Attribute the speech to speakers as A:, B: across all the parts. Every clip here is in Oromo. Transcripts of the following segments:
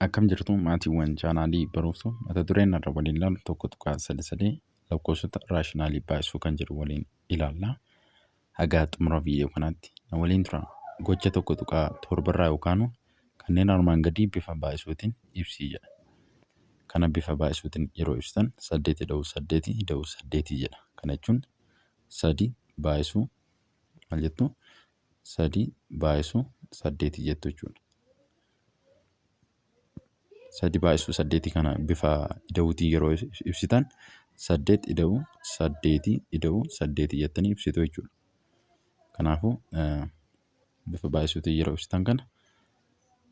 A: Akkam jirtu maatiiwwan chaanaalii Barumsuu? Mata dureen har'a waliin ilaallu 1.33 lakkoofsota raashinaalii baay'isuu kan jedhu waliin ilaalla. Haga xumura viidiyoo kanaatti na waliin tura. Gocha 1.7 irraa yookaan kanneen armaan gadii bifa baay'isuutiin ibsii jedha. Kana bifa baay'isuutiin yeroo ibsitan 8 ida'uu 8 ida'uu 8 jedha. Kana jechuun 3 baay'isuu maal jettu? 3 baay'isuu 8 jettu jechuudha. 3 baay'isuu 8 kana bifa ida'uutiin yeroo ibsitan 8 ida'uu 8 ida'uu 8 jettanii ibsitu jechuudha. Kanaafuu bifa baay'isuutiin yeroo ibsitan kana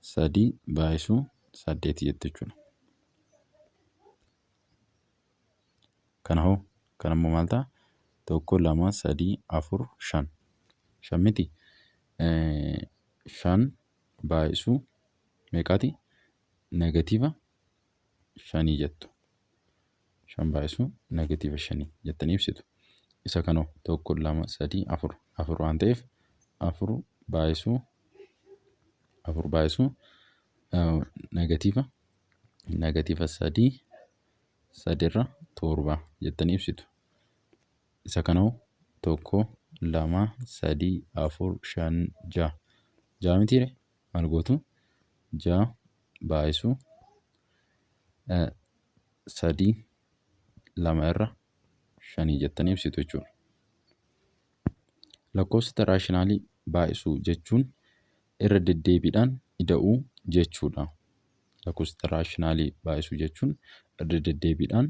A: 3 baay'isuu 8 jettu jechuudha. Kana hoo? Kana immoo maal ta'a? 1, 2, 3, 4, 5. 5 miti? 5 baay'isuu meeqaati? Negatiiva 5 jettu. 5 baay'isuu negatiiva 5 jettanii ibsitu. Isa kanoo 1, 2, 3, 4. 4 waan ta'eef 4 baay'isuu 4 baay'isuu negatiiva negatiiva 3 3 irra 7 jettanii ibsitu. Isa kanoo 1, 2, 3, 4, 5, 6. 6 mitiire? Maal gootu? 6 baay'isuu 3 2 irra 5 jettanii ibsitu jechuudha. Lakkoofsota raashinaalii baay'isuu jechuun irra deddeebiidhaan ida'uu jechuudha. Lakkoofsota raashinaalii baay'isuu jechuun irra deddeebiidhaan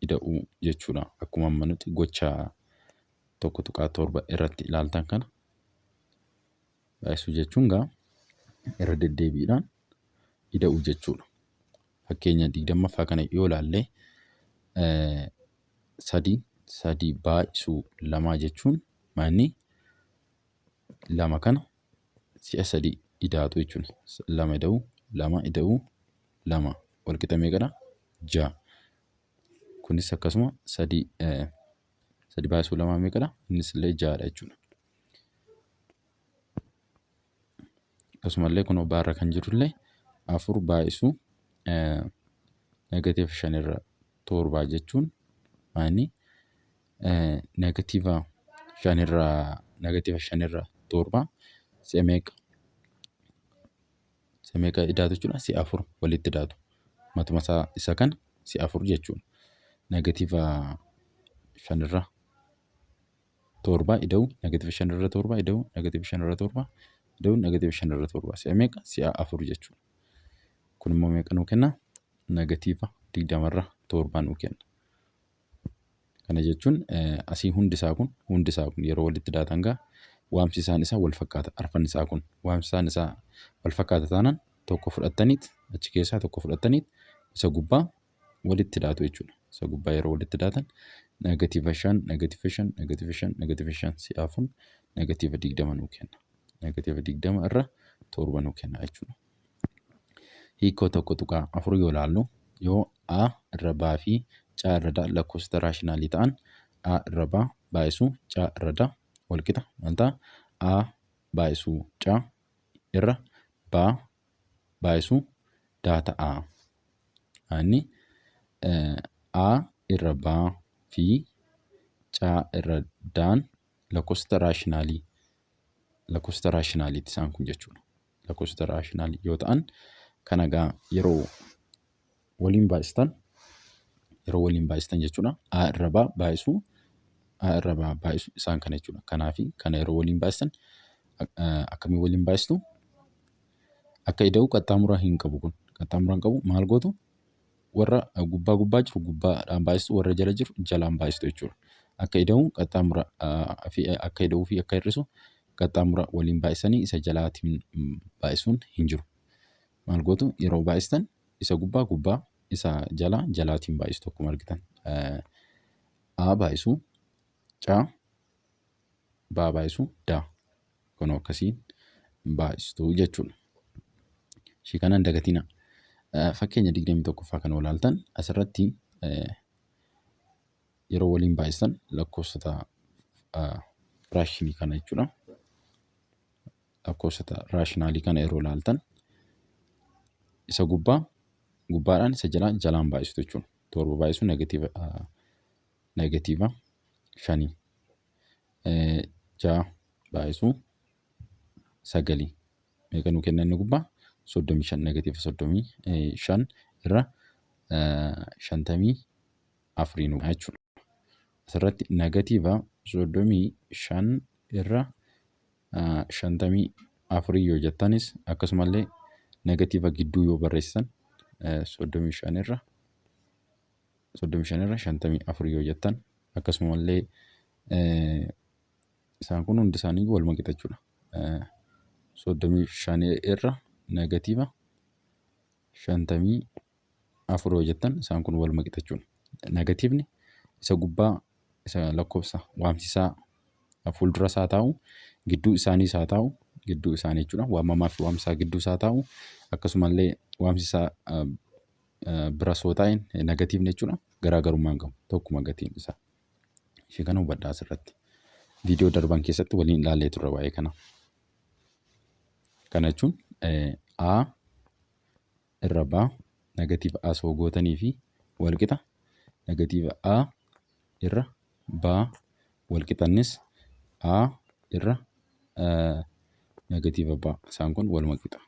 A: ida'uu jechuudha. Akkuma amma nuti gocha 1.7 irratti ilaaltan kana baay'isuu jechuun gaa irra deddeebiidhaan ida'uu jechuudha. Fakkeenya 20ffaa kana yoo ilaalle 3 3 baay'isuu 2 jechuun maanni 2 kana si'a 3 idaatu jechuudha. 2 ida'uu 2 ida'uu 2 walqixa meeqadha? 6. Kunis akkasuma 3 3 baay'isuu 2 meeqadha? Innis illee 6dha jechuudha. Akkasumallee kun baarra kan jirullee 4 baay'isuu negatiiva 5 irra 7 jechuun maani negatiiva 5 irra negatiiva 5 irra 7 si'a meeqa? Si'a meeqa idaatu jechuudha? Si'a 4 walitti idaatu. Matuma isaa isa kana si'a 4 jechuudha. Negatiiva 5 irra 7 ida'u negatiiva 5 irra 7 ida'u negatiiva 5 irra 7 ida'u negatiiva 5 irra 7 si'a meeqa? Si'a 4 jechuudha. Kun immoo meeqa nuu kenna? Negatiiva 20 irra 7 nuu kenna. Kana jechuun asii hundi isaa kun hundi isaa kun yeroo walitti daatan gaa waamsisaan isaa wal fakkaata arfan isaa kun waamsisaan isaa wal fakkaata taanaan tokko fudhattaniit achi keessaa tokko fudhattaniit isa gubbaa walitti daatu jechuudha. Isa gubbaa yeroo walitti daatan negatiiva 5 negatiiva 5 negatiiva 5 negatiiva 5 si'a 4 negatiiva 20 nuu kenna. Negatiiva 20 irra 7 nuu kenna jechuudha. Hiikoo 1.4 yoo ilaallu yoo A irra B fi C irra D lakkoofsota raashinaalii ta'an A irra B baay'isuu C irra D walqixa maal ta'a? A baay'isuu C irra B baay'isuu D ta'a. Inni A irra B fi C irra D'n lakkoofsota raashinaalii lakkoofsota raashinaaliiti isaan kun jechuudha. Lakkoofsota raashinaalii yoo ta'an kana egaa yeroo waliin baay'istan yeroo waliin baay'istan jechuudha. A irra B baay'isuu A irra B baay'isu isaan kana jechuudha. Kanaa fi kana yeroo waliin baay'istan akkamiin waliin baay'istu? Akka ida'u qaxxaamura hin qabu kun. Qaxxaamura hin qabu maal gootu? Warra gubbaa gubbaa jiru gubbaadhaan baay'istu warra jala jiru jalaan baay'istu jechuudha. Akka ida'u qaxxaamura fi akka ida'uu fi akka hir'isu qaxxaamura waliin baay'isanii isa jalaatiin baay'isuun hin jiru. Maal gootu yeroo baay'istan isa gubbaa gubbaa isa jalaa jalaatiin baay'istu akkuma argitan. A baay'isuu C B baay'isuu D. Kunoo akkasiin baay'istu jechuudha. Ishii kana hin dagatina. Fakkeenya 21ffaa kana ilaaltan asirratti yeroo waliin baay'istan lakkoofsota firaashinii kana jechuudha. Lakkoofsota raashinaalii kana yeroo ilaaltan isa gubbaa Gubbaadhaan isa jalaa jalaan baay'istu jechuudha. 7 baay'isuu negatiiva 5. 6 baay'isuu 9. Meeqa nuu kenna inni gubbaa? 35, negatiiva 35 irra 54 nuu jechuudha. Asirratti negatiiva 35 irra 54 yoo jettanis, akkasumallee negatiiva gidduu yoo barreessitan, 35 irra 35 irra 54 yoo jettan, akkasumallee isaan kun hundi isaanii waluma qixa jechuudha. 35 irra negatiiva 54 yoo jettan, isaan kun waluma qixa jechuudha. Negatiivni isa gubbaa isa lakkoofsa waamsisaa fuuldura isaa taa'u, gidduu isaanii isaa taa'u, gidduu isaanii jechuudha. Waamamaa fi waamsisaa gidduu isaa taa'u, akkasumallee waamsisaa bira soo taa'e negatiivni jechuudha. Garaagarummaa hin qabu. Tokkuma gatiin isaa. Ishee kana hubadhaa asirratti. Viidiyoo darban keessatti waliin ilaallee turre waa'ee kana. Kana jechuun A irra B negatiiva A soo gootanii fi walqixa negatiiva A irra B walqixannis A irra negatiiva B, isaan kun waluma qixa.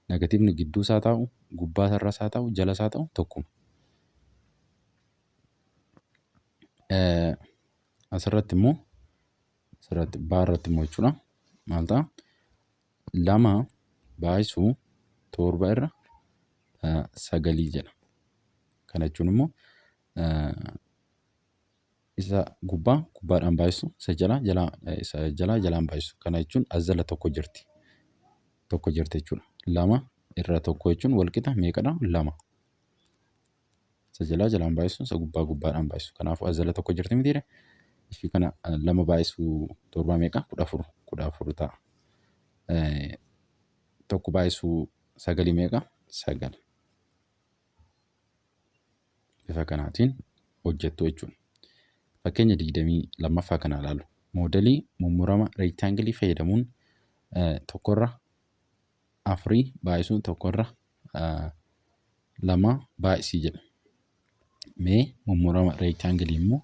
A: Negatiivni gidduu isaa taa'u, gubbaa irra isaa taa'u, jala isaa ta'u tokkuma. Asirratti immoo, asirratti B irratti immoo jechuudha. Maal ta'a? 2 baay'isuu 7 irra 9 jedha. Kana jechuun immoo isa gubbaa gubbaadhaan baay'isu, isa jalaa jalaa, isa jalaa jalaan baay'isu. Kana jechuun as jala tokko jirti. Tokko jirti jechuudha. 2 irra 1 jechuun walqixa meeqadha? 2. Isa jalaa jalaan baay'isu, isa gubbaa gubbaadhaan baay'isu. Kanaafuu as jala tokko jirti mitiire? Ishii kana 2 baay'isuu 7 meeqa? 14. 14 ta'a. 1 baay'isuu 9 meeqa? 9. Bifa kanaatiin hojjettu jechuudha. Fakkeenya 22ffaa kana ilaalu. Moodelii mummurama reektaangilii fayyadamuun tokkorra afurii baay'isuu tokkorra lama baay'isii jedha. Mee mummurama reektaangilii immoo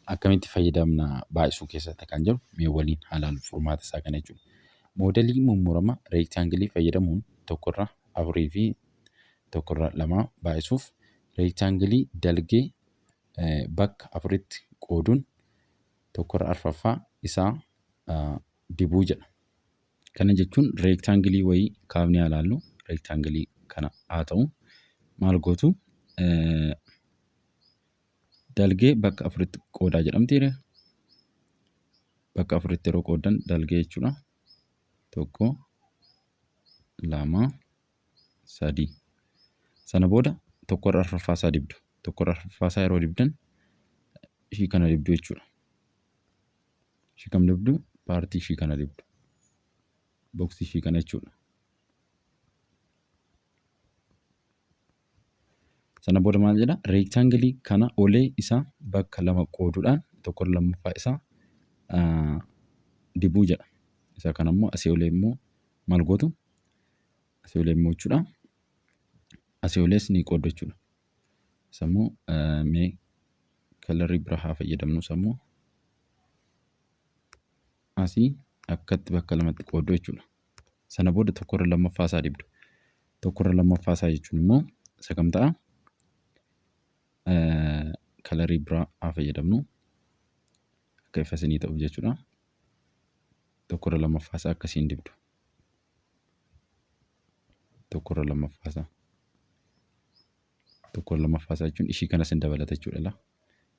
A: akkamitti fayyadamna baay'isuu keessatti kan jedhu mee waliin haa ilaallu furmaata isaa kana jechuudha. Moodelii mummurama reektaangilii fayyadamuun tokkorra afurii fi tokkorra lama baay'isuuf reektaangilii dalgee bakka afuritti qooduun tokkorra arfaffaa isaa dibuu jedha. Kana jechuun reektaangilii wayii kaafnee haa ilaallu. Reektaangilii kana haa ta'u, maal gootu? Dalgee bakka afuritti qoodaa jedhamtiire. Bakka afuritti yeroo qoodan dalgee jechuudha. 1, 2, 3. Sana booda tokkorra arfaffaa isaa dibdu. Tokkorra arfaffaa isaa yeroo dibdan ishii kana dibdu jechuudha. Ishii kam dibdu? Paartii ishii kana dibdu. Boksii ishii kana jechuudha. Sana booda maal jedha? Reektaangilii kana olee isaa bakka lama qooduudhaan tokkorra lammaffaa isaa dibuu jedha. Isa kana immoo asii olee immoo maal gootu? Asii olee immoo jechuudha. Asii olees ni qooddu jechuudha. Isa immoo mee kalarii bira haa fayyadamnu. Isa immoo asii akkatti bakka lamatti qooddu jechuudha. Sana booda tokkorra lammaffaa isaa dibdu. Tokkorra lammaffaa isaa jechuun immoo isa kam ta'a? Kalarii biraa haa fayyadamnu. Akka ifa isinii ta'uuf jechuudha. Tokkorra lammaffaa isaa akkasiin dibdu. Tokkorra lammaffaa isaa. Tokkorra lammaffaa isaa jechuun ishii kanas hin dabalata jechuudha laa.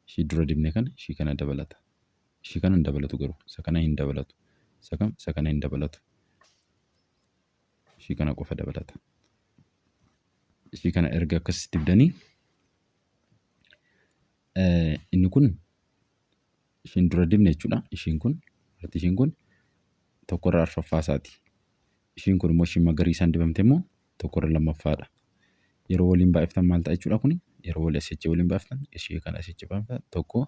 A: Ishii dura dibne kana ishii kana dabalata. Ishii kana hin dabalatu garuu. Isa kana hin dabalatu. Isa kam? Isa kana hin dabalatu. Ishii kana qofa dabalata. Ishii kana erga akkas dibdanii, inni kun ishiin dura dibne jechuudha. Ishiin kun irratti ishiin kun tokkorra arfaffaa isaati. Ishiin kun immoo ishiin magariisaan dibamte immoo tokkorra lammaffaadha. Yeroo waliin baay'iftan maal ta'a jechuudha kuni? Yeroo walii asichi waliin baay'iftan, ishii kana asichi baay'iftan, tokko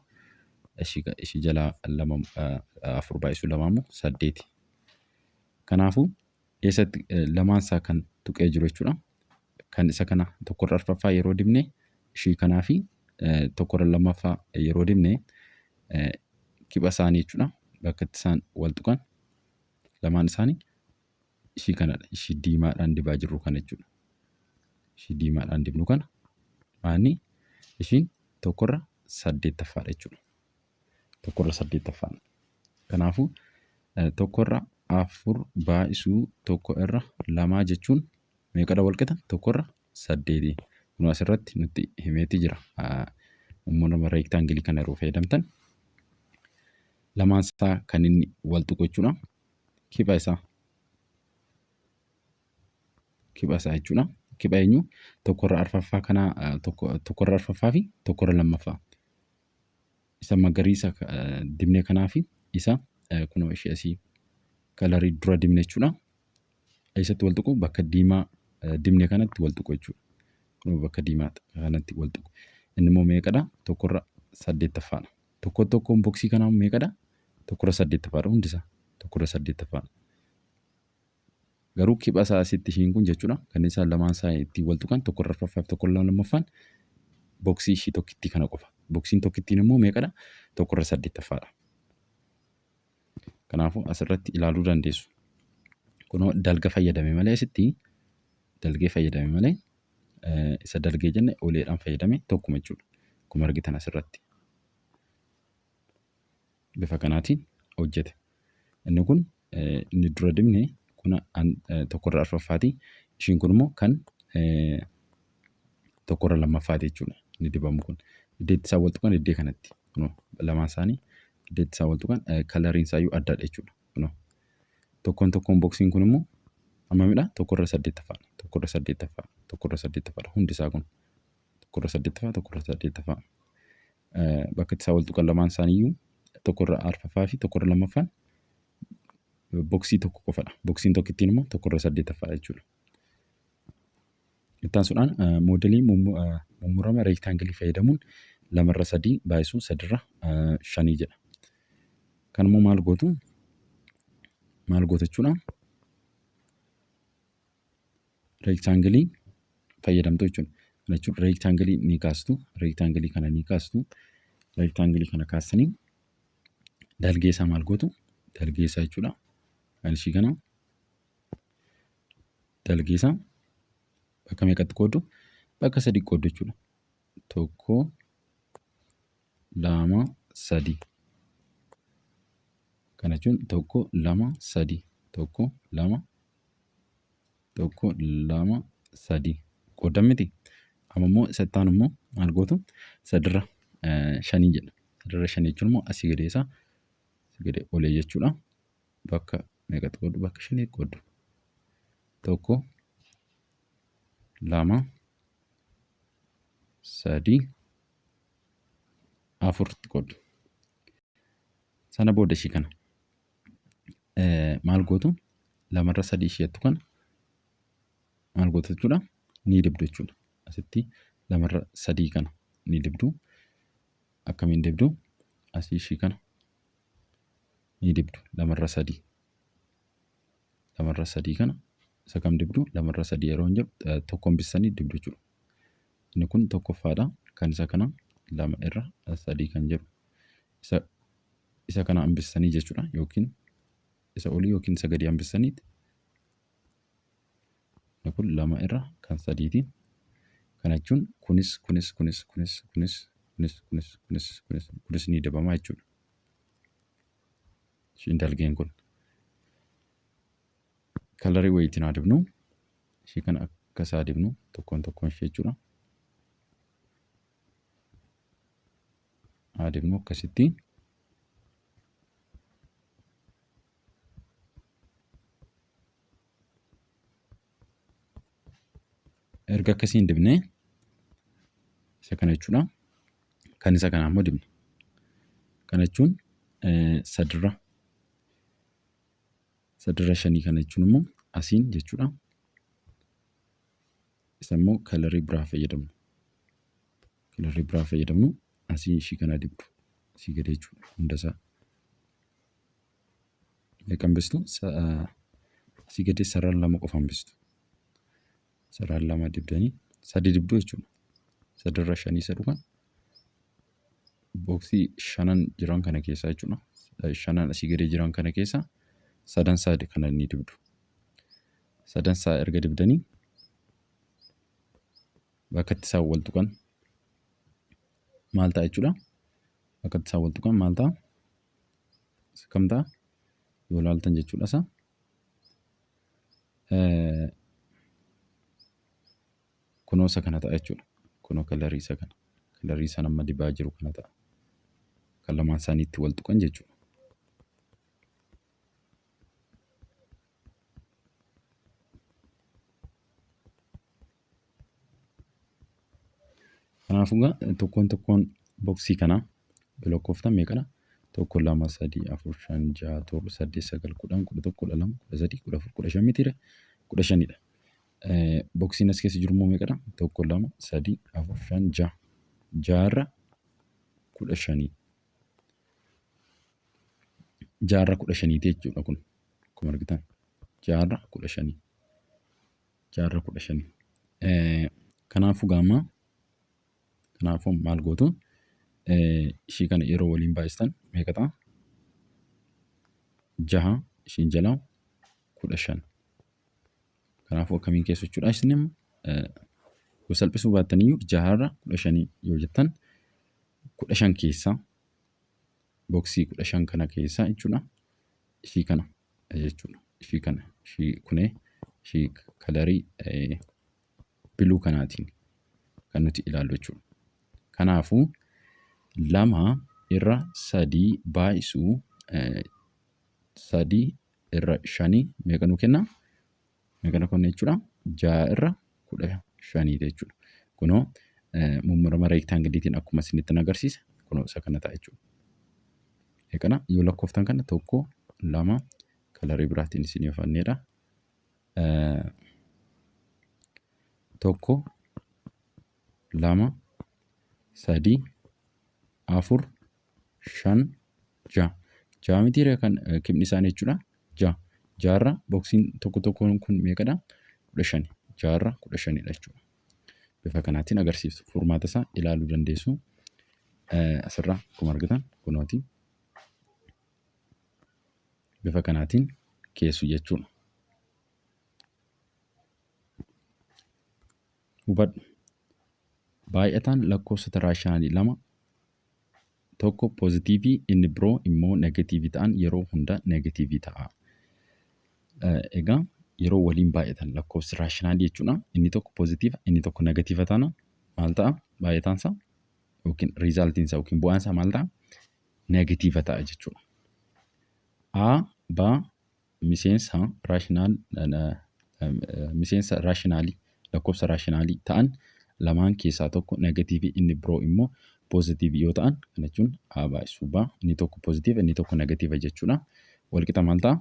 A: ishii jalaa lama, afur baay'isuu lama immoo saddeeti. Kanaafuu eessatti lamaan isaa kan tuqee jiru jechuudha. Kan isa kana tokkorra arfaffaa yeroo dibne ishii kanaa fi tokkorra lammaffaa yeroo dibne kipha isaanii jechuudha. Bakka itti isaan wal tuqan lamaan isaanii ishii kanadha. Ishii diimaadhaan dibaa jirru kana jechuudha. Ishii diimaadhaan dibnu kana maanni ishiin tokkorra saddeettaffaadha jechuudha. Tokkorra saddeettaffaadha. Kanaafuu tokkorra afur baay'isuu tokko irra lamaa jechuun meeqadha wal qixa? Tokkorra saddeeti. Kun asirratti nutti himeeti jira. Uumama reektaangilii kana yeroo fayyadamtan lamaan isaa kan inni wal tuqu jechuudha. Kipha isaa. Kipha isaa jechuudha. Kipha eenyu? Tokkorra arfaffaa kana tokkorra arfaffaa fi tokkorra lammaffaa. Isa magariisa dibne kanaa fi isa kunoo ishee asii kalarii dura dibne jechuudha. Eessatti wal tuqu? Bakka diimaa dibne kanatti wal tuqu jechuudha. Kunoo bakka diimaa kanatti wal tuqu. Inni immoo meeqadha? Tokkorra saddeettaffaadha. Tokko tokkoon boksii kanaa meeqadha? Tokkorra saddeettaffaadha hundisaa. Tokkorra saddeettaffaadha. Garuu kipha isaa asitti ishiin kun jechuudha. Kan isaan lamaan isaa ittiin wal tuqan tokkorra arfaffaa fi tokkorra lammaffaan boksii ishii tokkittii kana qofa. Boksiin tokkittiin immoo meeqadha? Tokkorra saddeettaffaadha. Kanaafuu asirratti ilaaluu dandeessu. Kunoo dalga fayyadame malee asitti dalgee fayyadame malee isa dalgee jenne uleedhaan fayyadame tokkuma jechuudha. Akkuma argitan asirratti. Bifa kanaatiin hojjete. Inni kun inni dura dibne kun tokkorra arfaffaati. Ishiin kun immoo kan tokkorra lammaffaati jechuudha. Inni dibamu kun. Iddoo itti isaan wal tuqan iddoo kanatti. Kunoo lamaan isaanii iddoo itti isaan wal tuqan kalariin isaayyuu addaadha jechuudha. Kunoo tokkoon tokkoon boksiin kun immoo hammamidha? Tokkorra saddeettaffaadha. Tokkorra saddeettaffaadha. Tokkorra saddeettaffaadha. Hundi isaa kun tokkorra saddeettaffaa tokkorra saddeettaffaa. Bakka itti isaan wal tuqan lamaan isaaniiyyuu tokkorra arfaffaa fi tokkorra lammaffaan boksii tokko qofadha. Boksiin tokkittiin immoo tokkorra saddeettaffaadha jechuudha. Itti aansuudhaan moodelii mummurama reektaangilii fayyadamuun lamarra sadii baay'isuu sadirra shanii jedha. Kan immoo maal gootu? Maal gootu jechuudha? Reektaangilii fayyadamtu jechuudha. Kana jechuun reektaangilii ni kaastu. Reektaangilii kana ni kaastu. Reektaangilii kana kaastanii dalgee isaa maal gootu? Dalgee isaa jechuudha. Kan ishii kana dalgee isaa bakka meeqatti qooddu? Bakka sadii qooddu jechuudha. Tokko, lama, sadii. Kana jechuun tokko, lama, sadii. Tokko, lama, tokko, lama, sadii. Qooddan miti. Amma immoo isa itti aanu immoo maal gootu? Sadirra shanii jedha. Sadirra shanii jechuun immoo asii gadee isaa asii gadee olee jechuudha. Bakka meeqatti qooddu? Bakka shanii qooddu. Tokko, lama, sadii, afuritti qooddu. Sana booda ishii kana maal gootu? Lamarra sadii isheettu kana maal gootu jechuudha? Ni dibdu jechuudha. Asitti lamarra sadii kana ni dibdu. Akkamiin dibdu? Asii ishii kana ni dibdu lamarra sadii. Lamarra sadii kana isa kam dibdu? Lamarra sadii yeroo hin jedhu tokko hambistanii dibdu jechuudha. Inni kun tokkoffaadha. Kan isa kana lama irra sadii kan jedhu isa kana hambistanii jechuudha. Yookiin isa olii yookiin isa gadii hambistaniiti. Inni kun lama irra kan sadiiti. Kana jechuun kunis kunis kunis kunis kunis kunis kunis kunis kunis kunis ni dibama jechuudha. Ishiin dalgeen kun. Kalarii wayiitiin haa dibnu. Ishii kana akkas haa dibnu tokkoon tokkoon ishee jechuudha. Haa dibnu akkasitti. Erga akkasiin dibnee isa kana jechuudha. Kan isa kanaa immoo dibna. Kana jechuun sadirra sadirra shanii kana jechuun immoo asiin jechuudha. Isa immoo kalarii biraa fayyadamnu. Kalarii biraa fayyadamnu asii ishii kana dibdu. Asii gadi jechuudha hundasaa. Meeqa hambistu? Asii gadi sarara lama qofa hambistu. Sarara lama dibdanii sadi dibduu jechuudha. Sadirra shanii isa dhugan booksii shanan jiran kana keessaa jechuudha. Shanan asii gadi jiran kana keessaa sadan isaa kana ni dibdu. Sadan isaa erga dibdanii bakka itti isaan wal tuqan maal ta'a jechuudha. Bakka itti isaan wal tuqan maal ta'a? Kam ta'a? Yoo ilaaltan jechuudha isa. Kunoo isa kana ta'a jechuudha. Kunoo kalarii isa kana. Kalarii isaan amma dibaa jiru kana ta'a. Kan lamaan isaanii itti wal tuqan jechuudha. Kanaafuu egaa tokkoon tokkoon boksii kanaa yoo lakkooftan meeqadha? 1, 2, 3, 4, 5, 6, 7, 8, 9, 10, 11, 12, 13, 14, 15 mitiire? 15dha. Boksiin as keessa jiru immoo meeqadha? 1, 2, 3, 4, 5, 6. Jaarra 15. Jaarra 15ti jechuudha kun. Akkuma argitan. Jaarra 15. Jaarra 15. Kanaafuu gaama kanaafuu maal gootu ishii kana yeroo waliin baay'istan meeqa ta'a? Jaha ishiin jalaa 15. Kanaafuu akkamiin keessu jechuudha isin amma yoo salphisuu baattaniyyuu jaharra 15 yoo jettan 15 keessaa boksii 15 kana keessaa jechuudha ishii kana jechuudha. Ishii kana ishii kunee ishii kalarii biluu kanaatiin kan nuti ilaallu jechuudha. Kanaafuu 2 irra 3 baay'isuu 3 irra 5 meeqa nu kenna? Meeqa nu kenna jechuudha? 6 irra 15 jechuudha. Kunoo mummurama reektaangiliitiin akkuma isinitti agarsiise kunoo isa kana ta'a jechuudha. Meeqana yoo lakkooftan kana 1 2 kalarii biraatiin isinii ofanneedha. 1 2 3 4 5 6. 6 mitiiree kan kibni isaanii jechuudha. 6. Jaarra boksiin tokko tokkoon kun meeqadha? 15. Jaarra 15dha jechuudha. Bifa kanaatiin agarsiiftu. Furmaata isaa ilaaluu dandeessu. Asirraa akkuma argitan kunooti. Bifa kanaatiin keessu jechuudha. Hubadhu. Baay'ataan lakkoofsota raashinaalii lama tokko poozitiivii inni biroo immoo negatiivii ta'an yeroo hunda negatiivii ta'a. Egaa yeroo waliin baay'atan lakkoofsi raashinaalii jechuudha. Inni tokko poozitiiva inni tokko negatiiva taana maal ta'a baay'ataan isaa yookiin riizaaltiin isaa yookiin bu'aan isaa maal ta'a negatiiva ta'a jechuudha. A, B miseensa raashinaal miseensa raashinaalii lakkoofsa raashinaalii ta'an lamaan keessaa tokko negatiivii inni biroo immoo poozitiivii yoo ta'an kana jechuun A baay'isuu B inni tokko poozitiiva inni tokko negatiiva jechuudha. Walqixa maal ta'a?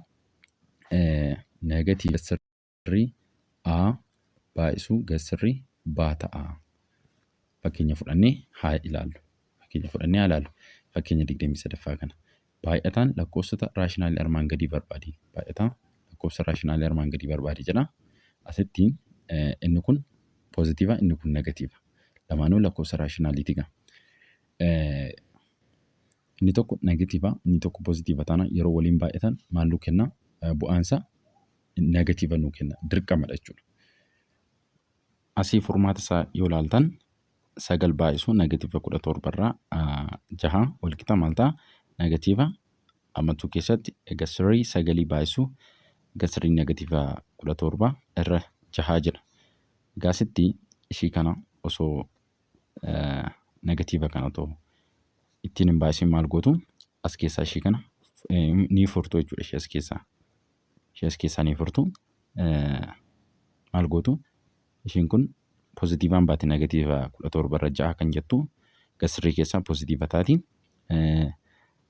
A: Negatiiva sirrii A baay'isuu gassirrii B ta'a. Fakkeenya fudhannee haa ilaallu. Fakkeenya fudhannee haa ilaallu. Fakkeenya 23ffaa kana. Baay'ataan lakkoofsota raashinaalii armaan gadii barbaadi. Baay'ataa lakkoofsa raashinaalii armaan gadii barbaadi jedha. Asitti inni kun poozitiiva inni kun negatiiva. Lamaanuu lakkoofsa raashinaaliiti gaa. Inni tokko negatiiva inni tokko poozitiiva taana yeroo waliin baay'atan maal nuu kenna? Bu'aan isaa negatiiva nuu kenna. Dirqamadha jechuudha. Asii furmaata isaa yoo ilaaltan 9 baay'isuu negatiiva 17 irraa 6 walqixa maal ta'a? Negatiiva amantuu keessatti egaa sirrii sagalii baay'isuu egaa sirrii negatiiva 17 irra 6 jedha. Egaa asitti ishii kana osoo negatiiva kana otoo ittiin hin baay'isin maal gootu as keessaa ishii kana ni furtu jechuudha ishee as keessaa. Ishee as keessaa ni furtu. Maal gootu ishiin kun pozitiivaan baate negatiiva 17 irra 6 kan jettu gasirrii keessaa pozitiiva taati.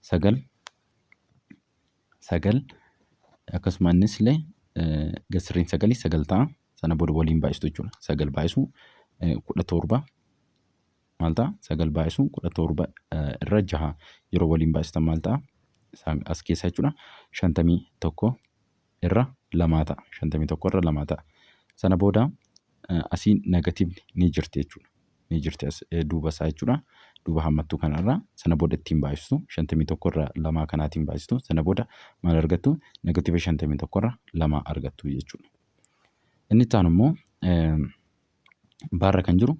A: 9 9 akkasuma innis illee gasirriin sagalii 9 ta'a. Sana booda waliin baay'istu jechuudha. 9 baay'isuu 17 maal ta'a? 9 baay'isuu 17 irra 6 yeroo waliin baay'istan maal ta'a? Isaan as keessaa jechuudha. 51 irra 2 ta'a. 51 irra 2 ta'a. Sana booda Asiin negatiivni ni jirti jechuudha. Ni jirti as duuba isaa jechuudha. Duuba hammattuu kanarraa sana booda ittiin baay'istu, 51 irra 2 kanaatiin baay'istu. Sana booda maal argattu? Negatiiva 51 irra 2 argattu jechuudha. Inni itti aanu immoo baarra kan jiru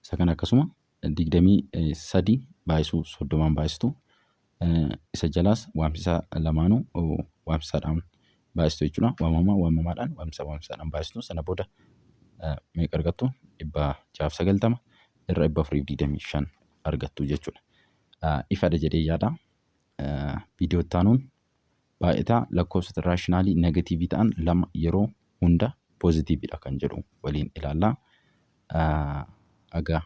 A: isa kana akkasuma 23 baay'isuu 30n baay'istu. Isa jalaas waamsisaa lamaanuu waamsisaadhaan baay'istu jechuudha. Waamamaa waamamaadhaan, waamsisaa waamsisaadhaan baay'istu. Sana booda meeqa argattu? 690 irra 425 argattu jechuudha. Ifadha jedhee yaada. Viidiyoo itti aanuun baay'ataa lakkoofsota raashinaalii negatiivii ta'an lama yeroo hunda poozitiividha kan jedhu waliin ilaalla. Egaa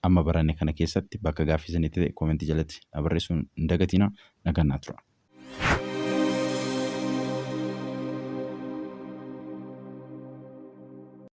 A: amma baranne kana keessatti bakka gaaffii isinitti ta'e koomentii jalatti na barreessuun hin dagatinaa. Nagaan naa tura.